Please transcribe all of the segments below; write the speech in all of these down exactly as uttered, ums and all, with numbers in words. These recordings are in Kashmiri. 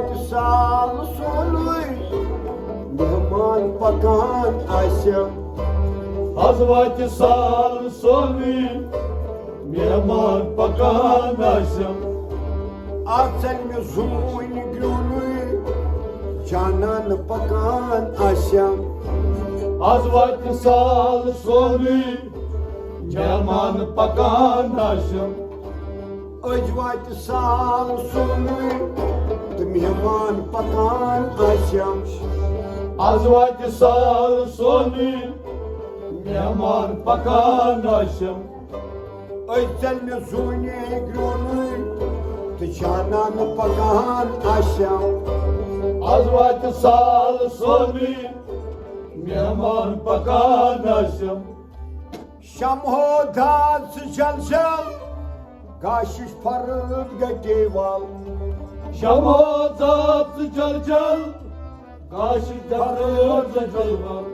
سال سونُے مہمان پکان آسہِ۔ از واتہِ سال سونُے مہمان پکان آسہِ۔ آ ژَلہِ مےٚ زوٗنہِ گرٛونُے جانان پکان آسہِ۔ از واتہِ سال سونُے مہمان پکان آسہِ۔ أزۍ واتہِ سال سونُے تہٕ مہمان پکان آسٮ۪م۔ از واتہِ سال سونُے مہمان پکان آسٮ۪م۔ أزۍ ژَلہِ مےٚ زوٗنہِ گرٛونُے تہٕ جانان پکان آسٮ۪م۔ از واتہِ سال سونُے مہمان پکان آسٮ۪م۔ شمہو داد ژٕ جل جل، گاشِچ فرد گٹے وال۔ شمہو داد ژٕ جل جل، گاشِچ فرد گٹے وال۔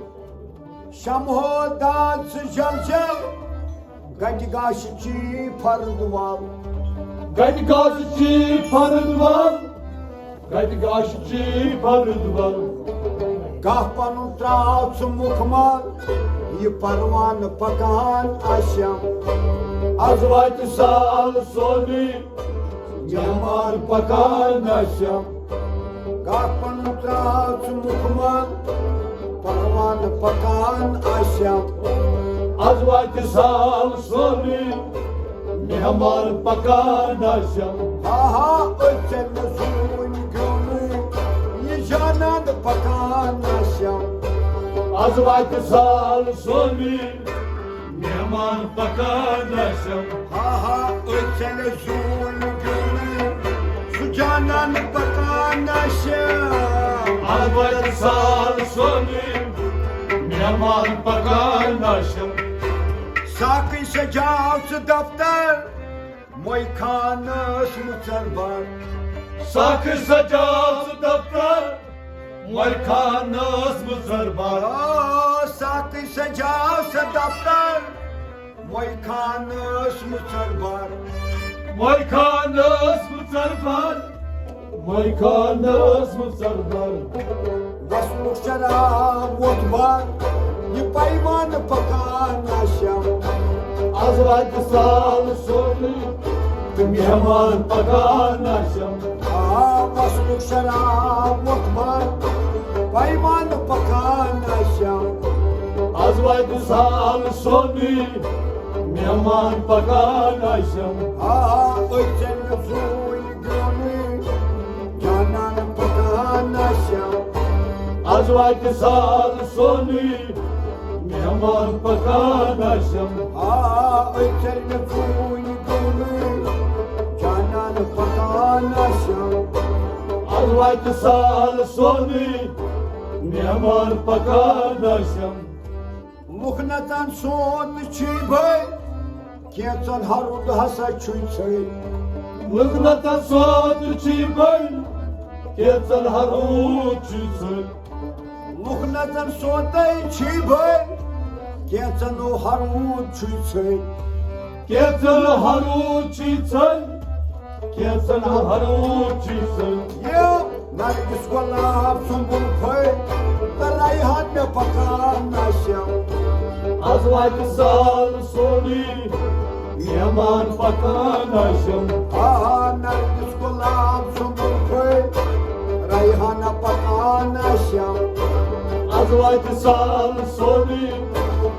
شمہو داد ژٕ جل جل، گٹہِ گاشِچی فرد وال۔ گٹہِ گاشِچی فرد وال۔ گٹہِ گاشِچی فرد وال۔ گاہ پنُن تراو ژٕ مُکھ مال، یہِ پروانہٕ پکان آسٮ۪م۔ از واتہِ سال سونُے مہمان پکان آسٮ۪م۔ گاہ پنُن تراو ژٕ مُکھ مال، پروانہٕ پکان آسٮ۪م۔ از واتہِ سال سونُے مہمان پکان آسٮ۪م۔ آہا، أتھۍ ژےٚ مےٚ زوٗنۍ گیوٚنُے، یہِ جانان پکان آسٮ۪م۔ از واتہِ سال سونُے مہمان پکان آسٮ۪م۔ آہا، أتھۍ ژےٚ مےٚ زوٗنۍ گیوٚنُے، سُہ جانان پکان آسٮ۪م۔ از واتہِ سال سونُے مہمان پکان آسٮ۪م۔ ساقٕے سجاو ژٕ دفتر، مۄے خانس مُژر بر۔ ساقٕے سجاو ژٕ دفتر، مۄے خانس مُژر بر۔ آ، ساقٕے سجاو ژٕ دفتر، مۄے خانس مُژر بر۔ مۄے خانس مُژر بر۔ مۄے خانس مُژر بر۔ وسنُک شراب ووت بار، یہِ پیمانہٕ پکان آسٮ۪م۔ از واتہِ سال سونُے تہٕ مہمان پکان آسٮ۪م۔ آ، وسنُک شراب ووت بار، پیمانہٕ پکان آسٮ۪م۔ از واتہِ سال سونُے مہمان پکان آسٮ۪م۔ آ، أتھۍ ژےٚ مےٚ زوٗنۍ گیوٚنُے، جانان پکان آسٮ۪م۔ از واتہِ سال سونُے مہمان پکان آسٮ۪م۔ آ، أتھۍ ژےٚ مےٚ زوٗنۍ گیوٚنُے، جانان پکان آسٮ۪م۔ از واتہِ سال سونُے مہمان پکان آسٮ۪م۔ لُکھ نژان سونٛتہٕ چھی بٔلۍ، کینٛژن ہرُد ہسا چھُے ژھٔلۍ۔ لُکھ نژان سونٛتہٕ چھی بٔلۍ، کینٛژن ہرُد چھُے ژھٔلۍ۔ لُکھ نژان سونٛتَے چھی بٔلۍ، کینٛژن ہرُد چھُے ژھٔلۍ۔ کینٛژن ہرُد چھُے ژھٔلۍ، کینٛژن ہرُد چھُے ژھٔلۍ۔ یہِ نرگس گۄلاب سُنٛد گُل پھٔلۍ، تہٕ ریحان مےٚ پکان آسٮ۪م۔ از واتہِ سال سونُے مہمان پکان آسٮ۪م۔ آ، نرگس گۄلاب سُنٛد گُل پھٔلۍ، ریحانہ پکان آسٮ۪م۔ از واتہِ سال سونُے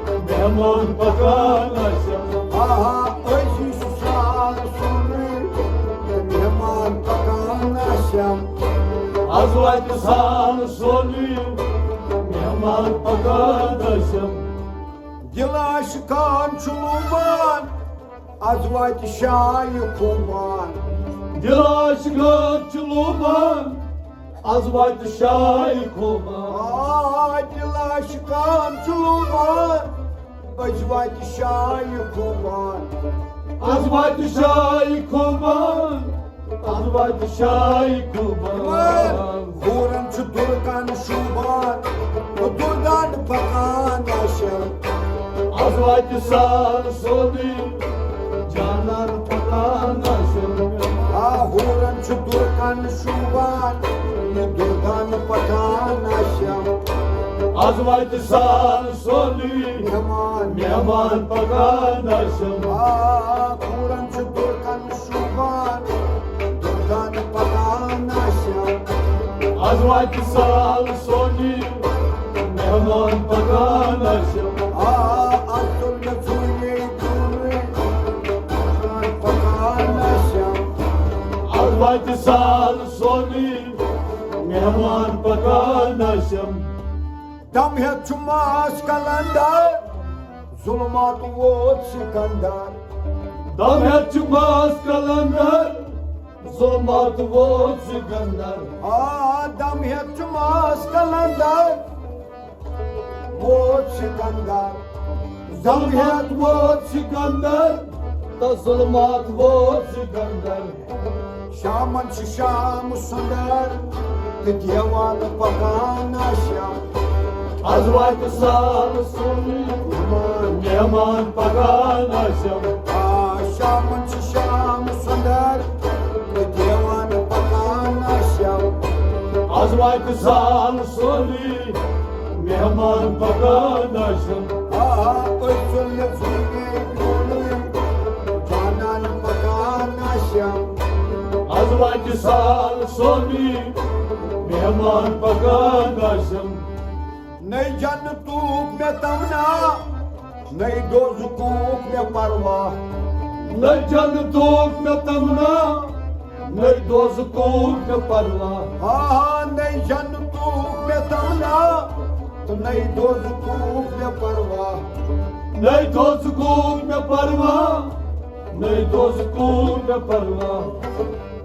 مہمان پکان آسٮ۪م۔ آ، أزی چھُ سال سونُے، مہمان پکان آسٮ۪م۔ از واتہِ سال سونُے، مہمان پکان آسٮ۪م۔ دِل عاشقان چھُ لوٗبان، از واتہِ شایہِ خوٗبان۔ دِل عاشقان چھُ لوٗبان، از واتہِ شایہِ خوٗبان۔ آ، دِل عاشقان چھُ لوٗبان، از واتہِ شایہِ خوٗبان۔ از واتہِ شایہِ خوٗبان، از واتہِ شایہِ خوٗبان۔ حورن چھُ دُرکان شوٗبان، تہٕ دُردان پکان آسٮ۪م۔ از واتہِ سال سونُے، جانان پکان آسٮ۪م۔ آ، حورن چھُ دُرکان شوٗبان، از واتہِ سال سونُے، مہمان۔ مہمان پکان آسٮ۪م۔ آ، کوٗرن چھُ دُرکن شوٗبان، دُرکن پکان آسٮ۪م۔ از واتہِ سال سونُے، مہمان پکان آسٮ۪م۔ آ، از تُل مےٚ زوٗنہِ زوٗنُے، مہمان پکان آسٮ۪م۔ از واتہِ سال سونُے، مہمان پکان آسٮ۪م۔ دم ہیٚتھ چھُ ماس قلندر، ظلمات ووت سکندر۔ دم ہیٚتھ چھُ ماس قلندر، ظلمات ووت سکندر۔ آ، دم ہیٚتھ چھُ ماس قلندر، ووت سکندر۔ دم ہیٚتھ ووت سکندر، تہٕ ظلمات ووت سکندر۔ شامن چھِ شام سُندر، تہٕ دیوان پکان آسٮ۪م۔ از واتہِ سال سونُے، مہمان پکان آسٮ۪م۔ آ، شامن چھِ شام سُندر، تہٕ دیوان پکان آسٮ۪م۔ از واتہِ سال سونُے، مہمان پکان آسٮ۪م۔ آ، أسۍ ژٔلۍ زُونے برٛونٛہٕے، جانان پکان آسٮ۪م۔ از واتہِ سال سونُے، مہمان پکان آسٮ۪م۔ نٔے جنتُک مےٚ تمنا، نٔے دوزخُک مےٚ پرواہ۔ نٔے جنتُک مےٚ تمنا، نٔے دوزخُک مےٚ پرواہ۔ آ، نٔے جنتُک مےٚ تمنا، تہٕ نٔے دوزخُک مےٚ پرواہ۔ نٔے دوزخُک مےٚ پرواہ، نٔے دوزخُک مےٚ پرواہ۔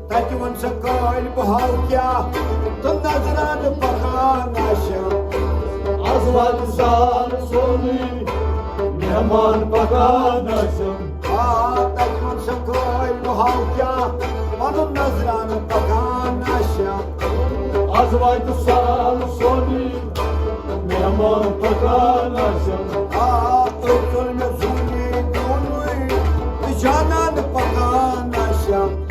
تتہِ وَن سا قٲلۍ بہٕ ہاو کیٛاہ، تہٕ نظرانہٕ پکان آسٮ۪م۔ از واتہِ سال سونُے، مہمان پکان آسٮ۪م۔ آ، تتہِ وَن سا قٲلۍ بہٕ ہاو کیٛاہ، پنُن نظرانہٕ پکان آسٮ۪م۔ از واتہِ سال سونُے، مہمان پکان آسٮ۪م۔ آ، أتۍ تُل مےٚ زوٗنہِ برٛونٛہٕے، تہٕ جانان پکان آسٮ۪م۔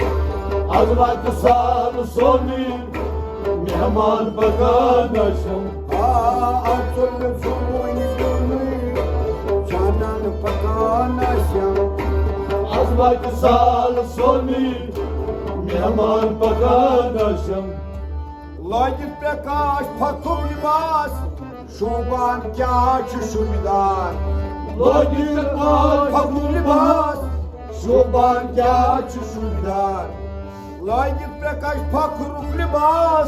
از واتہِ سال سونُے، مہمان پکان آسٮ۪م۔ آ، أتۍ تُل مےٚ زوٗنہِ برٛونٛہٕے، جانان پکان آسٮ۪م۔ از واتہِ سال سونُے، مہمان پکان آسٮ۪م۔ لٲگِتھ پرٛکاش پھکھُک لباس، شوٗبان کیٛاہ چھُ شوٗبدار۔ لٲگِتھ پرٛکاش پھکھُک لباس، شوٗبان کیٛاہ چھُ شوٗبدار۔ لٲگِتھ پرٛکاش پھکھُک لباس،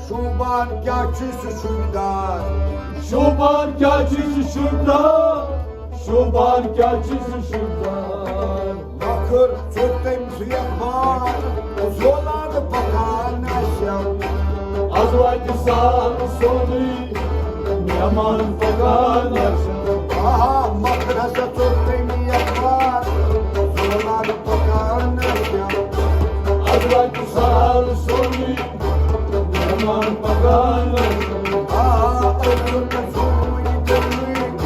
شوٗبان کیٛاہ چھُ سُہ شوٗبدار۔ شوٗبان کیٛاہ چھُ سُہ شوٗبدار، شوٗبان کیٛاہ چھُ سُہ شوٗبدار۔ مکھر ژوٚٹ تٔمۍ سُے اخبار، زولان پکان آسٮ۪م۔ از واتہِ سال سونُے، مہمان پکان آسٮ۪م۔ آہا، مکھر ہسا ژوٚٹ تٔمی اخبار، زولان پکان آسٮ۪م۔ از واتہِ سال سونُے، مہمان پکان آسٮ۪م۔ آ، أتۍ تُل مےٚ زوٗنہِ برٛونٛہٕے،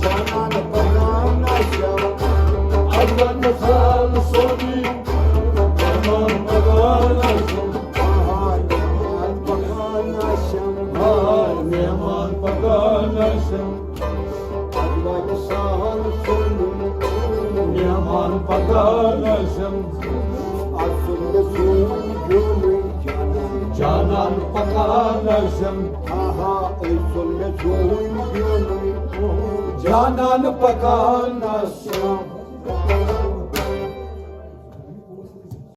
جانان پکان آسٮ۪م۔ از واتہِ سال سونُے، مہمان پکان آسٮ۪م۔ آ، مہمان پکان آسٮ۪م۔ آ، مہمان پکان آسٮ۪م۔ از واتہِ سال سونُے، مہمان پکان آسٮ۪م۔ أتۍ تُل مےٚ زوٗنہِ برٛونٛہٕے، جانان پکان آسٮ۪م۔ آہا، أتۍ تُل مےٚ زوٗنہِ برٛونٛہٕے، جانان پکان آسٮ۪م۔